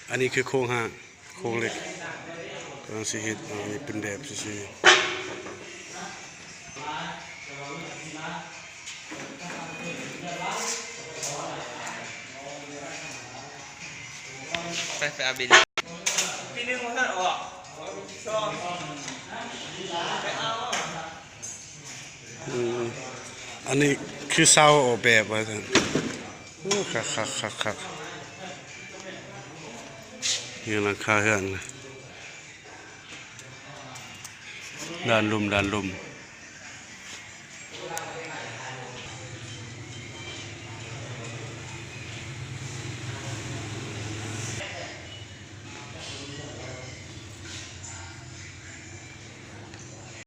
ອັນນີ້ຄືໂຄງຮ່າງ ໂຄງເຫຼັກກຳລັງຊິເຮັດ. ອັນນີ້ເປັນແບບຊື່ໆ. ໄປ ໄປເອົາບິນ ປີໜຶ່ງບໍ່ທັນອອກ ປີສອງ ໄປເອົາ. ອືມ ອັນນີ້ຄືຊາວອອກແບບວ່າຊັ້ນ. ໂອ້ ຄັກໆໆໆ ເຮືອນຫຼັງຄາເຮືອນ ດ້ານລຸ່ມ ດ້ານລຸ່ມ.